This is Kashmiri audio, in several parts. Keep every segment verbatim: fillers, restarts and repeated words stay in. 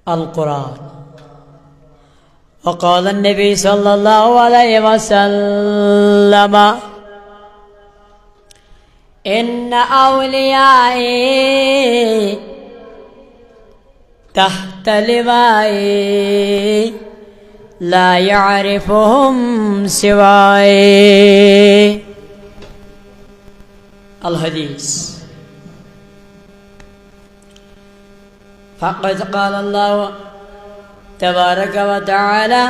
القرآن. وقال النبي صلى الله عليه وسلم: إن أوليائي تحت لوائي لا يعرفهم سواي. الحديث. فقد قال الله تبارك وتعالى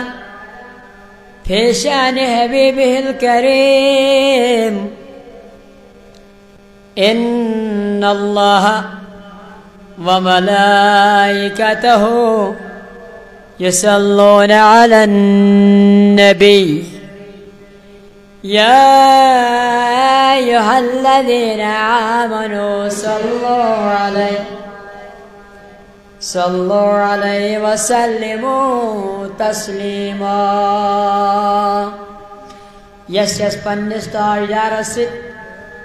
في شأن حبيبه الكريم: إن الله وملائكته يصلون على النبي، يا أيها الذين آمنوا صلوا عليه، صلوا عليه وسلموا تسليما. یس یس پننس تاجدارس سۭتۍ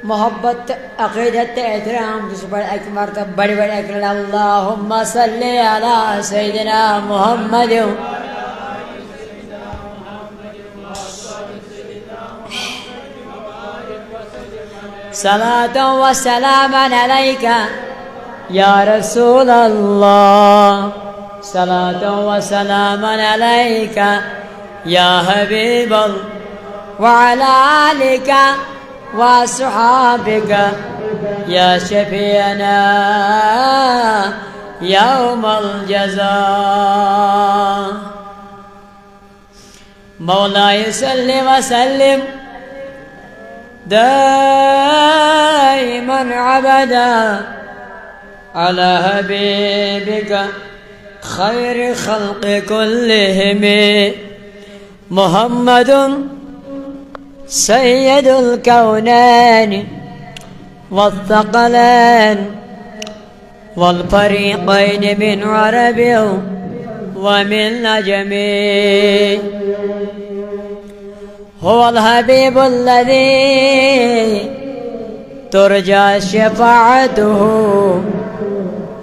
محبت تہٕ عقیدت تہٕ احترام چھُس بڑٕ اکہِ مرتبہٕ، بڑِ بڑِ اکہِ لٹہِ اللہم صلی علی سیدنا محمد۔ صلاة وسلاما عليك يا رسول الله، صلاة وسلاما عليك يا حبيب الله، وعلى آلك وأصحابك يا شفيعنا يوم الجزاء. مولاي صل وسلم دائما أبدا على حبيبك خير خلق كلهم، محمد سيد الكونين والثقلين والفريقين من عرب ومن عجم. هو الحبيب الذي ترجى شفاعته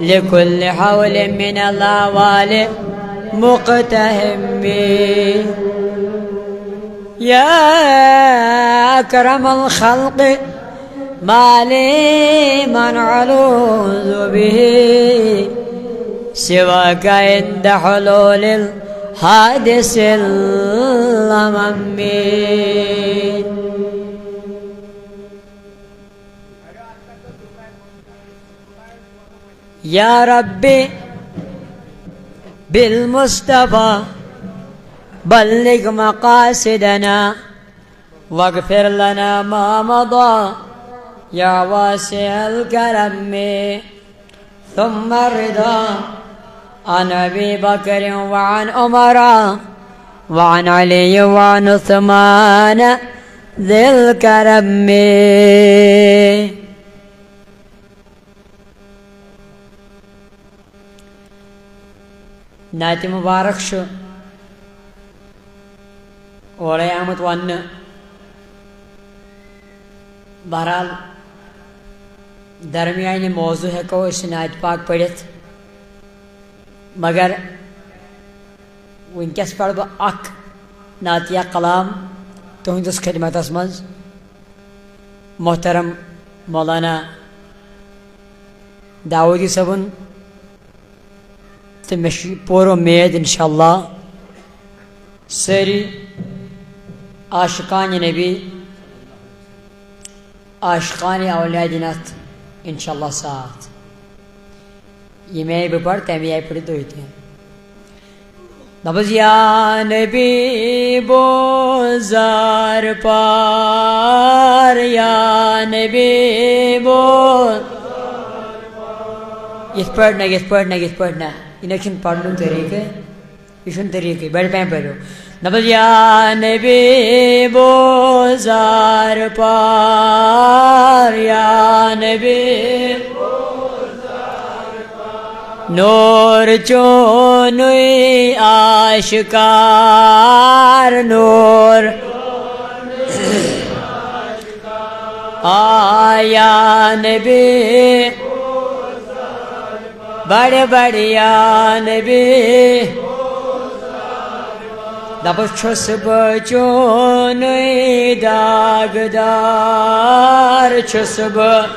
لكل حول من الأهوال مقتحم. يا أكرم الخلق، ما لي من ألوذ به سواك عند حلول الحادث الأمم. يا رب بالمصطفى بلغ مقاصدنا واغفر لنا ما مضى يا واسع الكرم. ثم الرضا عن أبي بكر وعن عمر وعن علي وعن عثمان ذي الكرم. نعتِ مبارک چھُ اورے آمُت وننہٕ۔ بہرحال، درمیانہِ موضوع ہٮ۪کو أسۍ نعتِ پاک پٔرِتھ، مگر وٕنکیٚس پرٕ بہٕ اکھ نعتیہ کلام تُہنٛدِس خدمتس منٛز، محترم مولانا داؤدی صٲبُن۔ تہٕ مےٚ چھِ پوٗرٕ اُمید، انشاءاللہ، سٲری عاشقانِ نبی، عاشقانِ اولیاء دِن اتھ انشاءاللہ ساتھ۔ ییٚمہِ آیہِ بہٕ پرٕ، تَمہِ آیہِ پٔرِو تُہۍ تہِ۔ لفظ یا نبی بوزار پار، یا نبی بوز۔ یِتھ پٲٹھۍ نہ، یِتھ پٲٹھۍ نہ، یِتھ پٲٹھۍ نہ۔ یہِ نہ چھُنہٕ پرنُک طریٖقہٕ۔ یہِ چھُنہٕ طریٖقٕے، بڑِ پٮ۪ن پٔرِو۔ نبض یا نبی بوزار پار، یا نبی۔ نور چونُے آشکار، نور۔ آ یا نبی۔ بڑے بڑے یا نبی، دپس چھُس بہٕ چونُے داغدار، چھُس بہٕ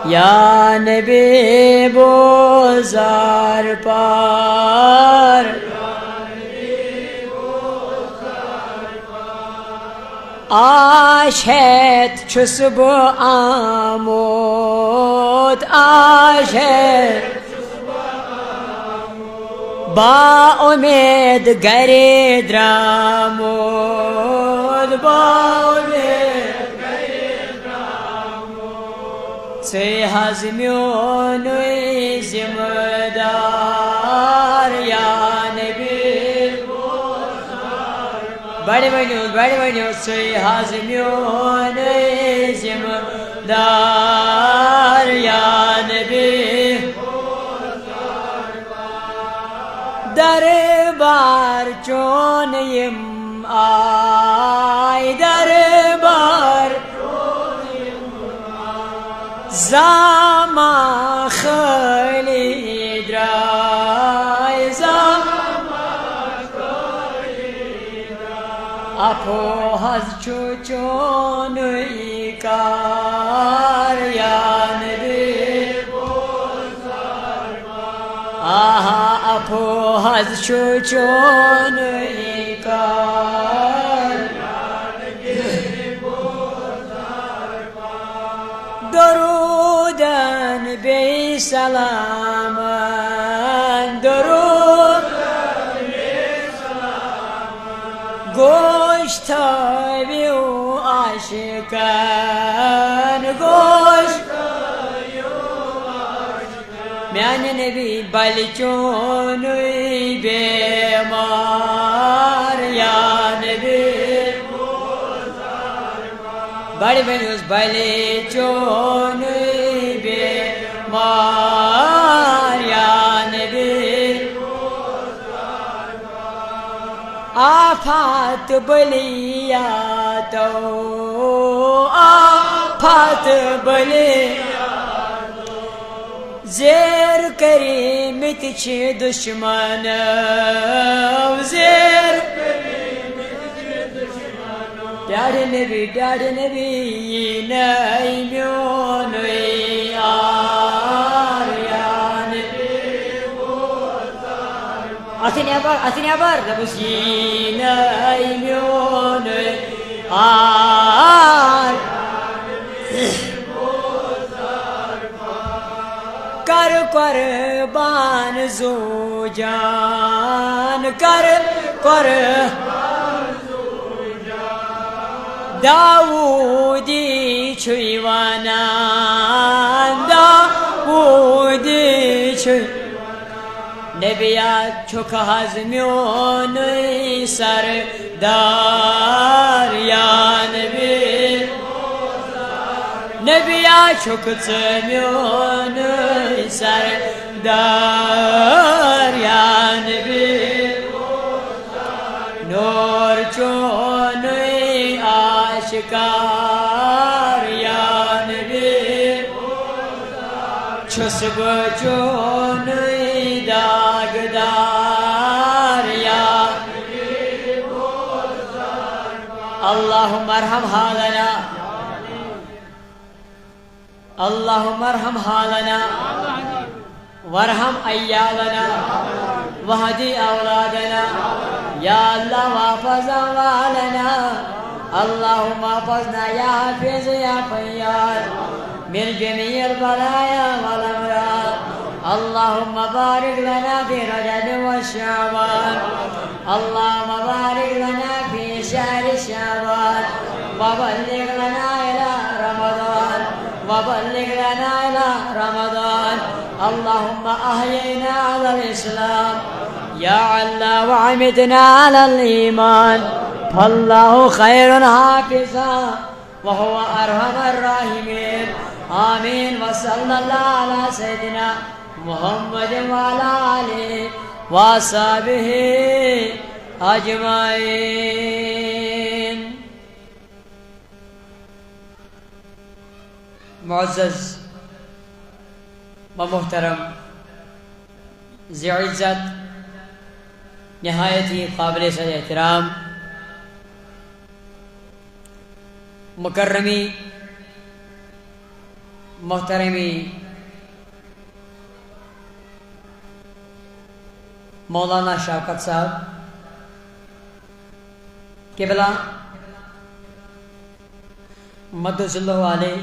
یا نبی بوزار پار۔ آش ہیتھ چھُس بہٕ آمُت، آش ہیتھ با اُمید گرے درٛامُت، با اُمید۔ ژٕے حظ میونُے ذمہٕ دار یا نبی۔ بڑِ ؤنِو، بڑِ ؤنِو، ژٕے حظ میونُے ذمہٕ دار یا نبی۔ دربار چون یِم آے، دربار زامہ خٲلی درٛاے، زامہ۔ اپو حظ چھُ چونُے کار یا نبی۔ آہا، اپو حظ چھُ چونُے کار۔ درودن بیٚیہِ سلامن، درود۔ گوش تھٲوِو عاشقن، گوش۔ میانہِ نبی بلہِ چونُے بیمار یا نبی۔ بڑِ ؤنِوس بلہِ چونُے بیمار یا نبی۔ آفات بلیاتو، آفات بلی۔ زیر کٔرمٕتۍ چھِ دُشمنو، زیر۔ ڈاڈِ نبی، ڈاڈِ نبی، یی نَے میونُے آر یا نبی۔ اَتھٕ نٮ۪بر، اَتھٕ نٮ۪بر، دَپُس، یی نَے میونُے آر۔ کر قربان زو جان، کر قر۔ داوودی چھُے ونان، داوودی چھُے۔ نبیا چھُکھ حظ میونُے سردار یا نبی۔ نبیا چھُکھ ژٕ میونُے سردار یا نبی۔ نور چونُے آشکار یا نبی۔ چھُس بہٕ چونُے داغدار یا۔ اللهم ارحم حالنا، اللهم ارحم حالنا، وارحم عيالنا، واهد اولادنا، یا اللہ واپس والنا۔ اللهم احفظنا يا حافظ يا فياض من جميع البلايا والأمراض. اللهم بارك لنا في رجب وشعبان. اللهم بارك لنا في شهر شعبان وبلغنا إلى رمضان وبلغنا إلى رمضان. اللهم أحينا على الإسلام يا الله وأمتنا على الإيمان فالله خير حافظا وهو أرحم الراحمين. آمين. وصلى الله على سيدنا محمد وعلى آله وأصحابه أجمعين. معزز و محترم، ذی عزت، نہایت ہی قابل صد احترام، مکرمی، محترمی مولانا شوکت صاحب قبلہ مد ظلہ علیہ،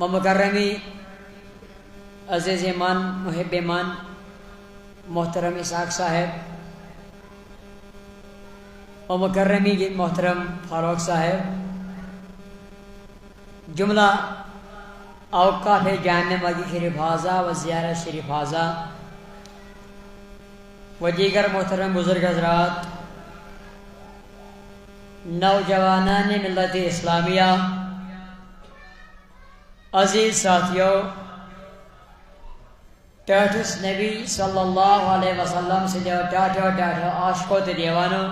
و مکرمی عزیز من، محب من، محترم اسحاق صاحب، و مکرمی محترم فاروق صاحب، جملہ اوقاف جامع مسجد شریف حاضہ و زیارت شریف حاضہ و دیگر محترم بزرگ حضرات، نوجوانان ملت اسلامیہ، عزیز ساتھیو، ٹاٹھس نبی صلی اللہ علیہ وسلم سٕنٛدیو ٹاٹھیو ٹاٹھیو عاشقو تہٕ دیوانو،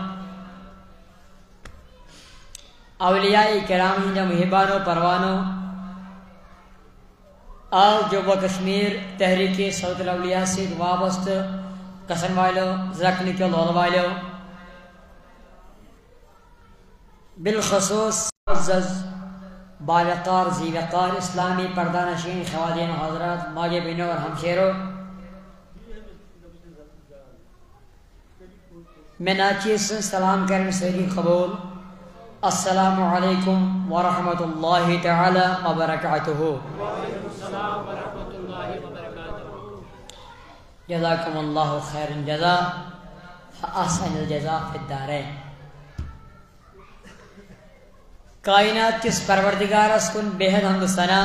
اولیاء کرام ہٕنٛدیو محبانو پروانو، آل جموں و کشمیر تحریک صوت الاولیاء سۭتۍ وابستہٕ گژھن والٮ۪و، زرکن کیو لولہٕ والٮ۪و، بالخصوص معزز باوقار ذی وقار اسلامی پردہ نشین خواتین و حضرات، ماجہِ بیٚنیو اور ہمشیرو، مےٚ ناچیز سٕنٛز سلام کرن سٲری قبول۔ السلام علیکم ورحمۃ اللہ تعالی وبرکاتہ۔ جزاکم اللہ خیر الجزا، فاحسن الجزا فی الدارین۔ کائنات کِس پروردگارس کُن بے حد حمد و ثنا،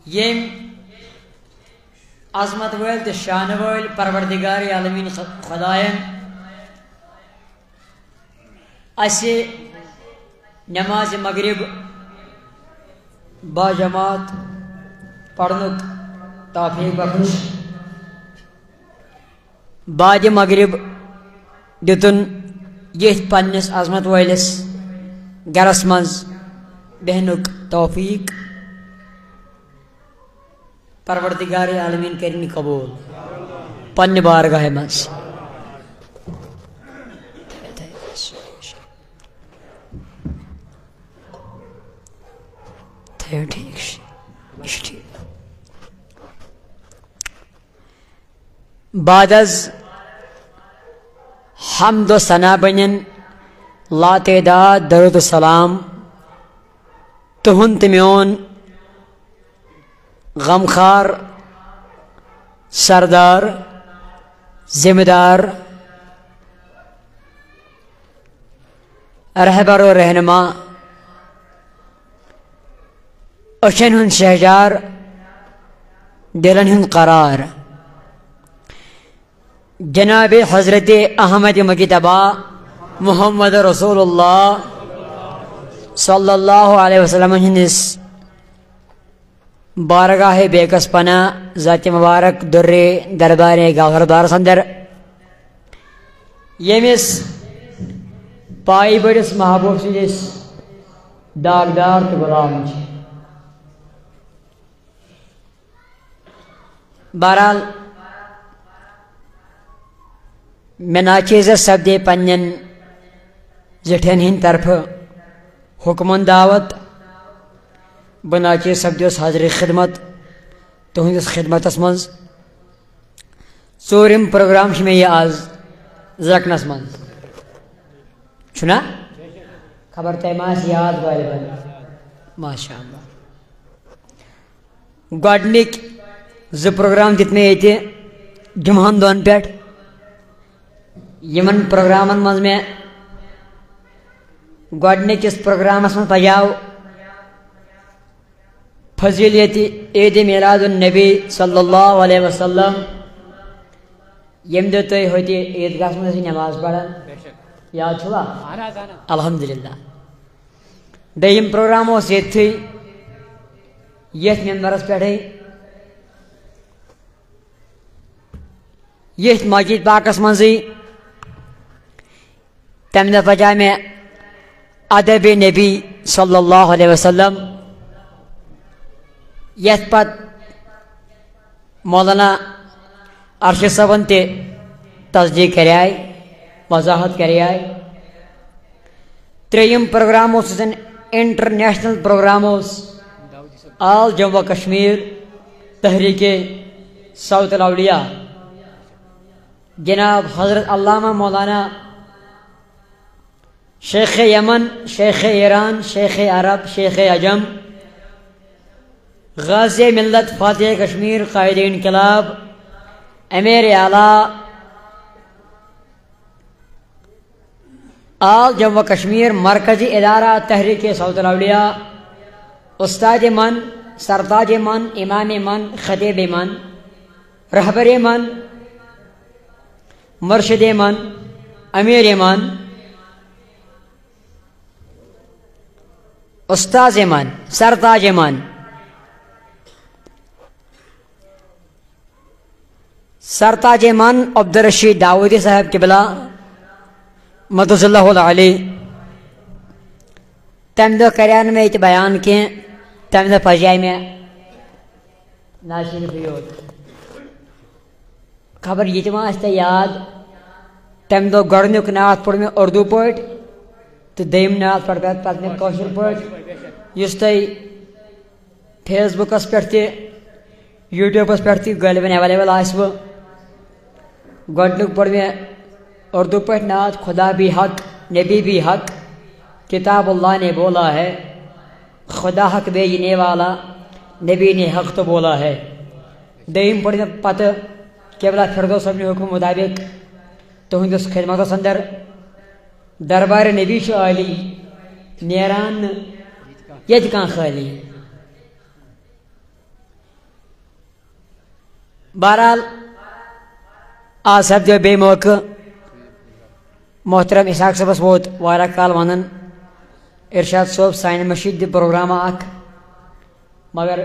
ییٚمۍ عظمت وٲلۍ تہٕ شانہٕ وٲلۍ پروردگار عالمین خ-، خدایَن اسہِ نماز مغرب باجماعت پرنُک توفیق بخش۔ بعد مغرب دیُتُن ییٚتھۍ پننِس عظمت وٲلِس گرس منٛز بیہنُک توفیق۔ پروردگار عالمین کرنی قبول پننہِ بارگاہہِ منٛز۔ تھٲیِو ٹھیٖک چھُ، یہِ چھُ ٹھیٖک۔ بعد از حمد و ثنا بنن لاتعداد درود و سلام تُہُنٛد تہٕ میون غمخار، سردار، ذمہ دار، رہبر و رہنما، أچھن ہُنٛد شہجار، دِلن ہُنٛد قرار، جناب حضرت احمد مجتبیٰ محمد رسول اللہ صلی اللہ علیہ وسلم ہٕنٛدِس بارگاہ بیکس پناہ، ذات مبارک در دربار گوہر دارس اندر، ییٚمِس پایہِ بٔڑِس محبوب سٕنٛدِس داغدار تہٕ غلام چھِ۔ بہرحال، مےٚ ناچیزس سپدے پننٮ۪ن زِٹھٮ۪ن ہٕنٛدِ طرفہٕ حُکمن دعوت۔ بہٕ ناچیز سپدیوس حاضر خدمت تُہنٛدِس خدمتس منٛز۔ ژوٗرِم پروگرام چھُ مےٚ یہِ آز زرکنس منٛز۔ چھُنا؟ خبر تۄہہِ ما آسہِ یاد غالباً۔ ماشاء اللہ۔ گۄڈٕنِکۍ زٕ پروگرام دِتۍ مےٚ ییٚتہِ جمعہن دۄن پٮ۪ٹھ۔ یِمن پروگرامن منٛز مےٚ گۄڈٕنِکِس پروگرامس منٛز پجاو فضیلت عید میلاد النبی صلی اللہ علیہ وسلم، ییٚمہِ دۄہ تُہۍ ہوٚتہِ عیدگاہس منٛز ٲسِو نماز پران۔ بے شک۔ یاد چھُوا؟ اہن حظ، اہن حظ۔ الحمدللہ۔ دوٚیِم پروگرام اوس ییٚتھٕے، ییٚتھۍ ممبرس پٮ۪ٹھٕے، ییٚتھۍ مسجد پاکس منٛزٕے۔ تَمہِ دۄہ پجاو مےٚ ادب نبی صلی اللہ علیہ وسلم، یتھ پتہٕ مولانا ارشد صٲبن تہِ تصدیق کریاے، وضاحت کریاے۔ ترٛیٚیِم پروگرام اوس یُس زن انٹرنیشنل پروگرام اوس، آل جموں و کشمیر تحریک صوت الاولیاء، جناب حضرت علامہ مولانا شیخ یمن، شیخ ایران، شیخ عرب، شیخ عجم، غازی ملت، فاتح کشمیر، قائد انقلاب، امیر اعلیٰ، آل جموں و کشمیر مرکزی ادارہ تحریک صوت الاولیاء، استاد من، سرتاج من، امام من، خطیب من، رہبر من، مرشد من، امیر من، استاد من، سرتاج من، سرتاج من عبدالرشید داؤدی صاحب قبلہ مدظ اللہ العلی۔ تمہِ دۄہ کریٛاو نہٕ مےٚ ییٚتہِ بیان کینٛہہ، تمہِ دۄہ پزیٛاے مےٚ ناشریٖفٕے یوت۔ خبر یہِ تہِ ما آسہِ تۄہہِ یاد، تمہِ دۄہ گۄڈٕنیُک نعت پوٚر مےٚ اردو پٲٹھۍ تہٕ دوٚیِم نعت پوٚر مےٚ پتہٕ مےٚ کٲشِر پٲٹھۍ، یُس تۄہہِ فیس بُکس پٮ۪ٹھ تہِ، یوٗٹیوٗبس پٮ۪ٹھ تہِ غٲلبن ایویلیبل آسِوٕ۔ گۄڈٕنیُک پوٚر مےٚ اردو پٲٹھۍ نعت، خدا بھی حق، نبی بھی حق، کتاب اللہ نے بولا ہے، خدا حق بھیجنے والا، نبی نے حق تو بولا ہے۔ دوٚیِم پوٚر مےٚ پتہٕ قبلہ فردوس صٲبنہِ حُکمہٕ مُطابِق تُہٕنٛدِس خدمتس اندر، دربار نبی چھُ عالی، نیران نہٕ ییٚتہِ کانٛہہ خٲلی۔ بہرحال، آز سپدیو بیٚیہِ موقعہٕ۔ محترم اسحاق صٲبس ووت واریاہ کال ونان، ارشاد صٲب، سانہِ مٔشیٖد دِ پروگرام اکھ، مگر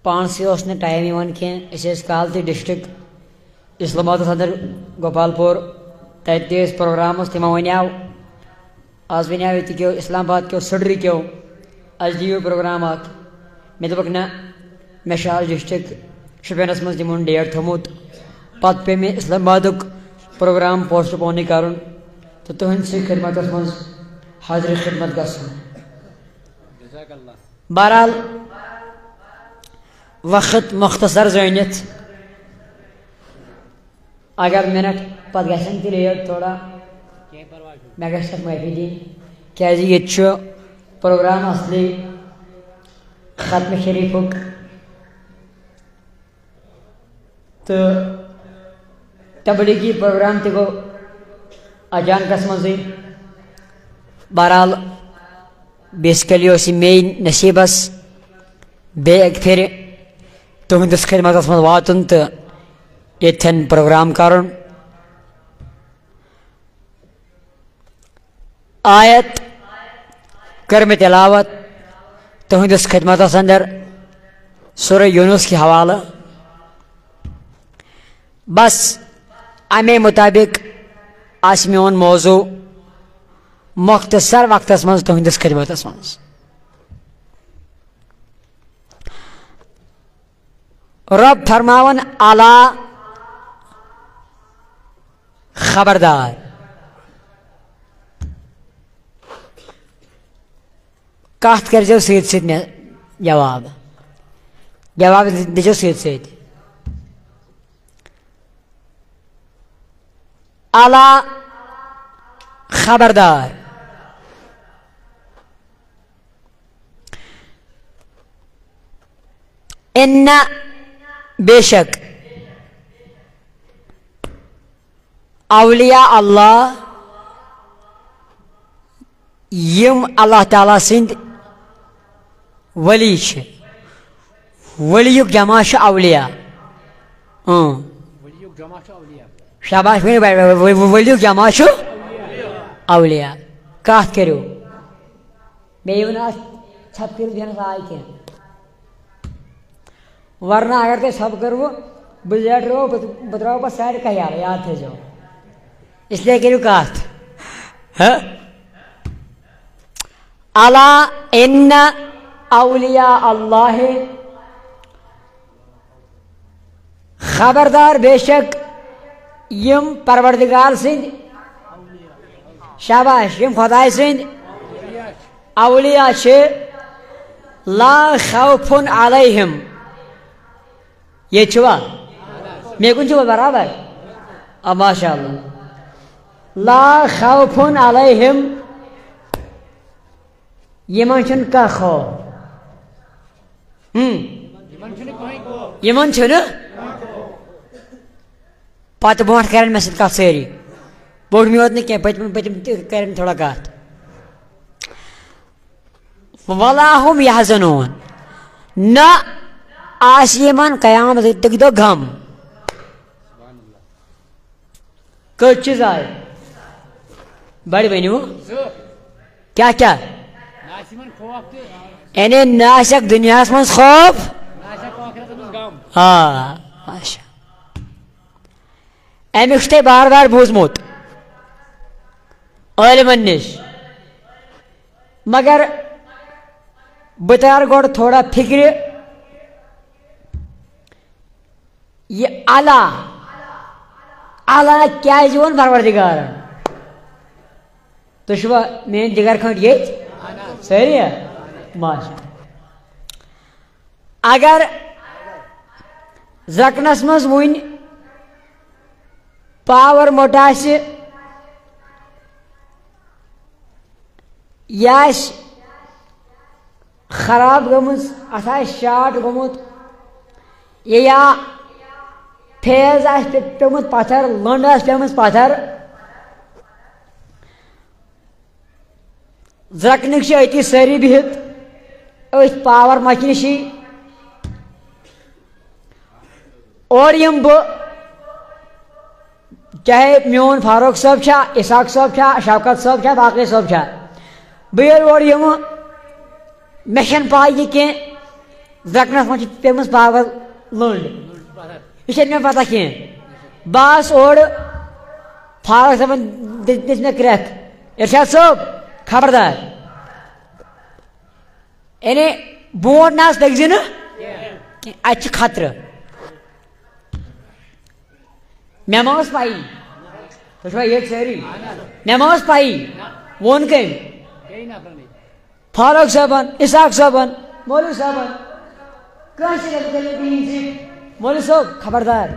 پانسٕے اوس نہٕ ٹایم یِوان کینٛہہ۔ أسۍ ٲسۍ کالہٕ تہِ ڈسٹرکٹ اسلام آبادس اندر گوپال پور، تتہِ تہِ ٲسۍ پروگرامس، تِمو ونیاو، آز ونیاو ییٚتہِ کیو اسلام آباد کیو سڈری کیو، اسہِ دِیِو پروگرام اکھ۔ مےٚ دوٚپُکھ، نہ، مےٚ چھُ آز ڈسٹرکٹ شُپینس منٛز تِمن ڈیٹ تھوٚمُت۔ پتہٕ پیٚیہِ مےٚ اسلام آبادُک پروگرام پوسٹ پونٕے کرُن تہٕ تُہنٛدسٕے خدمتس منٛز حاضر خدمت گژھُن۔ بہرحال، وقت مختصر زٲنِتھ، اگر منٹ پتہٕ گژھن تہِ لیٹ تھوڑا، مےٚ گژھِ تَتھ معٲفی دِنۍ، کیٛازِ ییٚتہِ چھُ پروگرام اصلی ختم شریفُک تہٕ تبلیغی پروگرام تہِ گوٚو اچانکس منٛزٕے۔ بہرحال، بیسکلی اوس یہِ مے نصیٖبس بیٚیہِ اَکہِ پھِرِ تُہنٛدِس خدمتس منٛز واتُن تہٕ ییٚتھٮ۪ن پروگرام کرُن۔ آیت کٔر مےٚ تلاوت تُہنٛدِس خدمتس اندر سورہ یونس کہِ حوالہٕ۔ بس، امے مطابق آسہِ میون موضوع مختصر وقتس منٛز تُہنٛدِس خدمتس منٛز۔ رۄب فرماوان، الا، خبردار، کتھ کٔرزیو سۭتۍ سۭتۍ مےٚ جواب، جواب دیٖزیو سۭتۍ سۭتۍ۔ الا، خبردار، ان، بے شک، اولیاء اللہ، یِم اللہ تعالیٰ سٕنٛدۍ ولی چھِ، ولیُک جمع چھُ اولیاء۔ اۭں۔ شاباش، ؤنِو، ولیُک جمع چھُ اولیاء۔ کتھ کٔرِو، مےٚ یِیِو نہٕ اتھ ژھپہٕ کٔرِتھ بیٚہنس آے کینٛہہ۔ ورنہ اگر تۄہہِ ژھپہٕ کٔروٕ، بہٕ لیٹرو، بہٕ، بہٕ ترٛاوٕ پتہٕ سارِ کتھِ یلہٕ، یاد تھٲیزیو۔ اس لیے کٔرِو کتھ۔ ہہ؟ الا ان اولیاء اللہ، خبردار، بے شک یِم پروردگار سٕنٛدۍ، شاباش، یِم خۄداے سٕنٛدۍ اولیاء چھِ، لا خوف علیہم، ییٚتہِ چھُوا؟ مےٚ کُن چھُوا برابر؟ آ، ماشاء اللہ۔ لا خوف علیہم، یِمن چھُنہٕ کانٛہہ خوف۔ ہم۔ یِمن چھُنہٕ۔ پتہٕ برونٛٹھ کرن مےٚ سۭتۍ کتھ سٲری۔ برونٛٹھ مےٚ یوت نہٕ کینٛہہ، پٔتمہِ، پٔتمہِ تہِ کرن تھوڑا کتھ۔ ولا هم يحزنون۔ نہ آسہِ یِمن قیامت دۄہ غم۔ کٔژ چیٖز آے؟ بڑِ ؤنِو۔ کیٛاہ کیٛاہ؟ یعنی نہ آسٮ۪کھ دُنیاہس منٛز خوف۔ آ، اچھا۔ اَمیُک چھُ تۄہہِ بار بار بوٗزمُت عٲلمن نِش۔ مگر بہٕ ترٕ گۄڈٕ تھوڑا فِکرِ، یہِ الا، الا کیٛازِ ووٚن پروردگارن؟ تُہۍ چھِوا میٲنۍ جگر کھنٛڈ ییٚتہِ؟ سٲری ہا؟ ماشاء اللہ۔ اگر زرکنس منٛز وُنہِ پاور مۄٹ آسہِ، یہِ آسہِ خراب گٔمٕژ، اتھ آسہِ شارٹ گوٚمُت، یہِ یا فیز آسہِ پے-، پیوٚمُت پتھر، لٔنڈ آسہِ پیمٕژ پتھر، زرکنٕکۍ چھِ أتی سٲری بِہِتھ، أتھۍ پاور مۄچہِ نِشی۔ اورٕ یِمہٕ بہٕ، چاہے میون فاروق صٲب چھا، اسحاق صٲب چھا، شوکت صٲب چھا، باقٕے صٲب چھا، بہٕ ییٚلہِ اورٕ یِمہٕ، مےٚ چھَنہٕ پَے یہِ کینٛہہ، زرکنَس منٛز چھِ پیٚمٕژ پاوَر لٔنٛڈ، یہِ چھَنہٕ مےٚ پَتہ کینٛہہ۔ بہٕ آس اورٕ، فاروق صٲبَن دِژ، دِژ مےٚ کرٛٮ۪کھ، "ارشاد صٲب، خبردار۔" یعنی برونٛٹھ نہ حظ لٔگۍ زِ نہٕ کینٛہہ، اَتہِ چھِ خطرٕ۔ مےٚ ما ٲس پَیی؟ تُہۍ چھِوا ییٚتہِ سٲری؟ مےٚ ما ٲس پَیی؟ ووٚن کٔمۍ؟ فاروق صٲبَن، اسحاق صٲبَن، مولوی صٲبَن۔ کٲنٛسہِ گژھِ تیٚلہِ بِہِنۍ زِ، "مولوی صٲب، خبردار،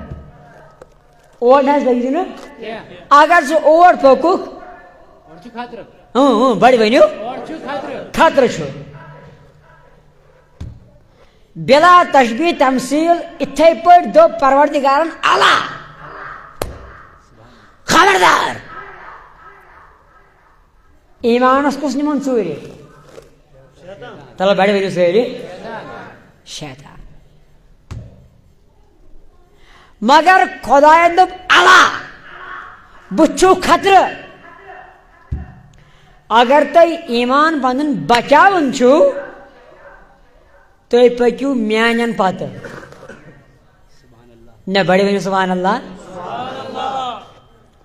اور نہ حظ لٔگۍ زِ نہٕ۔ اگر ژٕ اور پوٚکُکھ۔" اورٕ چھُ خطرٕ۔ اۭں، اۭں، بڑِ ؤنِو۔ اورٕ چھُ خطرٕ۔ خطرٕ چھُ۔ بلا تشبیہ تمثیل، اِتھے پٲٹھۍ دوٚپ پروردگارن الا۔ خبردار۔ ایمانس کُس نِمُن ژوٗرِ؟ تلہٕ بڑِ ؤنِو سٲری۔ شیطان۔ مگر خۄدایَن دوٚپ، "الا، بہٕ چھُو خطرٕ۔ اگر تۄہہِ ایمان پنُن بچاوُن چھُو، تُہۍ پٔکِو میانٮ۪ن پتہٕ۔" نہ، بڑِ ؤنِو سبحان اللہ۔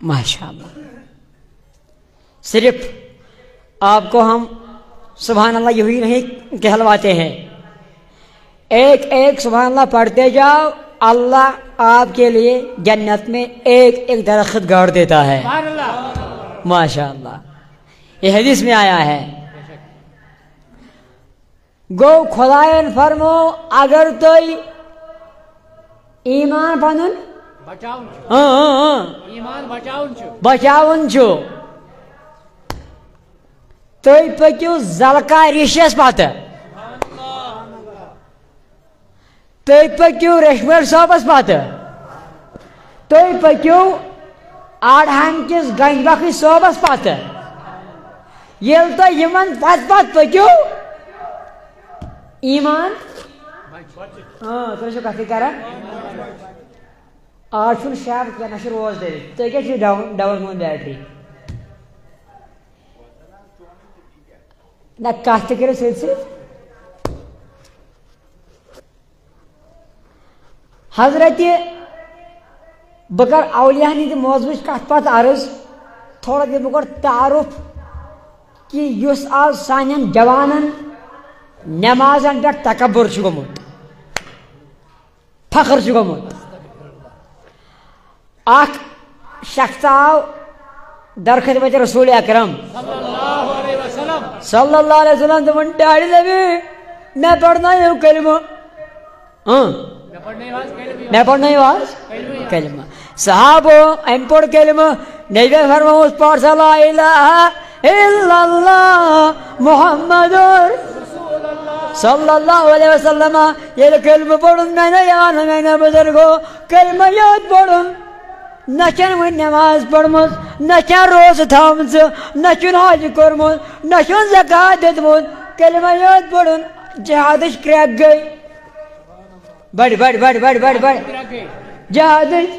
ماشاء اللہ۔ صرف آپ کو ہم سبحان اللہ یہی نہیں کہلواتے ہیں، ایک ایک سبحان اللہ پڑھتے جاؤ، اللہ آپ کے لیے جنت میں ایک ایک درخت گاڑ دیتا ہے۔ ماشاء اللہ، یہ حدیث میں آیا ہے۔ گوٚو خۄدایَن فرمو، اگر تُہۍ ایمان پنُن بچاوُن چھُ۔ اۭں، اۭں، اۭں۔ ایمان بچاوُن چھُ۔ بچاوُن چھُ۔ تُہۍ پٔکِو زلکا ریشس پتہٕ۔ تُہۍ پٔکِو ریشمٲلۍ صٲبس پتہٕ۔ تُہۍ پٔکِو آڑہان کِس گنج بخش صٲبس پتہٕ۔ ییٚلہِ تُہۍ یِمن پتہٕ پتہٕ پٔکِو، ایمان۔ آ، تُہۍ چھِو کتھٕے کران۔ آز چھُنہٕ شب کینٛہہ، نہ چھُ روزدٔری۔ تُہۍ کیٛاہ چھِو ڈاوُن، ڈاوُن گوٚمُت بیٹری؟ نہ، کتھ تہِ کٔرِو سۭتۍ سۭتۍ۔ حضرت، بہٕ کرٕ اولیاہن ہٕنٛدِ موضوعٕچ کتھ پتہٕ عرض، تھوڑا دِمہٕ بہٕ گۄڈٕ تعارُف، کہِ یُس آز سانٮ۪ن جوانن نٮ۪مازن پٮ۪ٹھ تکبر چھُ گوٚمُت، فخر چھُ گوٚمُت۔ اکھ شخص آو در خدمت رسول اکرم صلی اللہ علیہ وسلم، دوٚپُن، "ڈیڈی نبی، مےٚ پرنٲیِو کلمہٕ۔" اۭں۔ مےٚ پرنٲیِو آز کلمہٕ۔ صحابو أمۍ پوٚر کلمہٕ، نبی فرمووُس، "پَر سا لا الہ الا اللہ محمد صلی اللہ علیہ وسلم۔" ییٚلہِ کلمہٕ پوٚرُن، میانیو یارو، میانیو بزرگو، کلمہٕ یوت پوٚرُن، نہ چھَنہٕ وۄنۍ نٮ۪ماز پٔرمٕژ، نہ چھَنہٕ روزٕ تھاومژٕ، نہ چھُن حج کوٚرمُت، نہ چھُن زکات دیُتمُت، کلمہٕ یوت پوٚرُن، جہادٕچ کرٛٮ۪کھ گٔے۔ بڑ، بڑ، بڑ، بڑ، بڑ، بڑ۔ جہادٕچ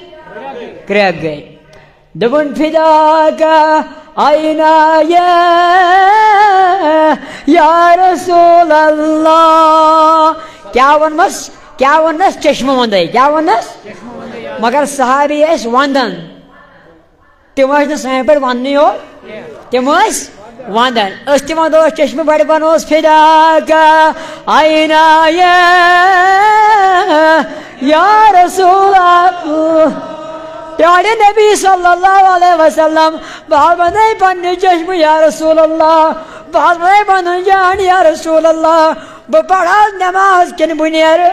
کرٛٮ۪کھ گٔے۔ دوٚپُن، "فداک عینایا یا رسول اللہ۔" کیٛاہ ووٚنمَس؟ کیٛاہ ووٚننَس؟ چشمہٕ وۄندَے۔ کیٛاہ ووٚننَس؟ مگر صحابی ٲسۍ وَندَن۔ تِم ٲسۍ نہٕ سانہِ پٲٹھۍ وَننٕے یوت، تِم ٲسۍ وَندَن۔ أسۍ تہِ وَندو، أسۍ چشمہٕ بَڑِ بَنوس، "فداک عینایا یا رسول اللہ۔" پیارے نبی صلی اللہ علیہ وسلم، بہٕ حظ وَنَے پننہِ چشمہٕ، یا رسول اللہ، بہٕ حظ وَنَے پنُن جان، یا رسول اللہ، بہٕ پَرٕ حظ نٮ۪ماز کِنہٕ بہٕ نیرٕ؟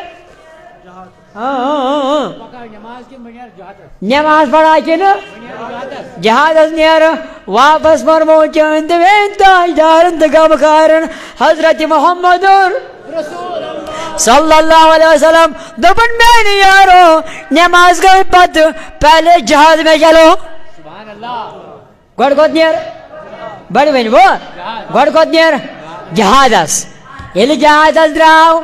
ہاں، ہاں، ہاں، ہاں۔ پکا نماز کِنہٕ بہٕ نیرٕ جہادس؟ نماز پرا کِنہٕ بہٕ نیرٕ جہادس؟ جہادس نیرٕ۔ واپس مرمو چٲنۍ تہٕ میٲنۍ تاجدارن تہٕ غمخارن حضرت محمد صلی اللہ علیہ وسلم۔ دوٚپُن، "میانہِ یارو، نماز گٔے پتہٕ، پہلے جہاد میں چلو۔" سبحان اللہ۔ گۄڈٕ کوٚت نیر؟ بڑٕ ؤنۍ وۄنۍ۔ گۄڈٕ کوٚت نیر؟ جہادس۔ ییٚلہِ جہادس درٛاو،